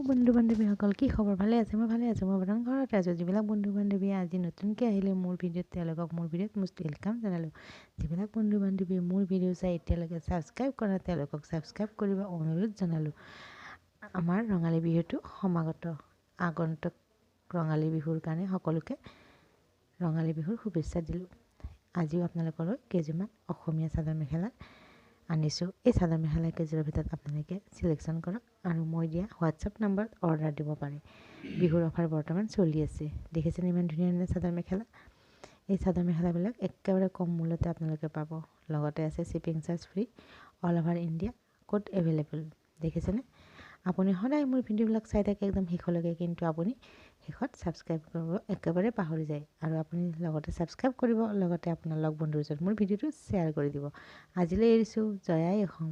বন্ধু বান্ধৱীসকল, কি খবৰ? ভালে আছে? মই ভালে আছোঁ। মই বৰ্তমান ঘৰতে আছোঁ। যিবিলাক বন্ধু বান্ধৱীয়ে আজি নতুনকৈ আহিলে মোৰ ভিডিঅ'ত, তেওঁলোকক মোৰ ভিডিঅ'ত মোষ্ট welcome জনালোঁ। যিবিলাক বন্ধু বান্ধৱীয়ে মোৰ ভিডিঅ' চাই এতিয়ালৈকে ছাবস্ক্ৰাইব কৰা, তেওঁলোকক ছাবস্ক্ৰাইব কৰিব অনুৰোধ জনালোঁ। আমাৰ ৰঙালী বিহুটো সমাগত। আগন্তুক ৰঙালী বিহুৰ কাৰণে সকলোকে ৰঙালী বিহুৰ শুভেচ্ছা দিলোঁ। আজিও আপোনালোকলৈ কেইযোৰমান অসমীয়া চাদৰ মেখেলা আনিছোঁ। এই চাদৰ মেখেলা কেইযোৰৰ ভিতৰত আপোনালোকে চিলেকশ্যন কৰক আৰু মই দিয়া হোৱাটছআপ নম্বৰত অৰ্ডাৰ দিব পাৰে। বিহুৰ অফাৰ বৰ্তমান চলি আছে। দেখিছেনে ইমান ধুনীয়া ধুনীয়া চাদৰ মেখেলা? এই চাদৰ মেখেলাবিলাক একেবাৰে কম মূল্যতে আপোনালোকে পাব। লগতে আছে shipping charge free, all over India code available. দেখিছেনে? আপুনি সদায় মোৰ ভিডিঅ'বিলাক চাই থাকে একদম শেষলৈকে, কিন্তু আপুনি শেষত ছাবস্ক্ৰাইব কৰিব একেবাৰে পাহৰি যায়। আৰু আপুনি লগতে ছাবস্ক্ৰাইব কৰিব, লগতে আপোনাৰ লগ বন্ধুৰ ওচৰত মোৰ ভিডিঅ'টো শ্বেয়াৰ কৰি দিব। আজিলৈ এৰিছোঁ। জয় আই অসম।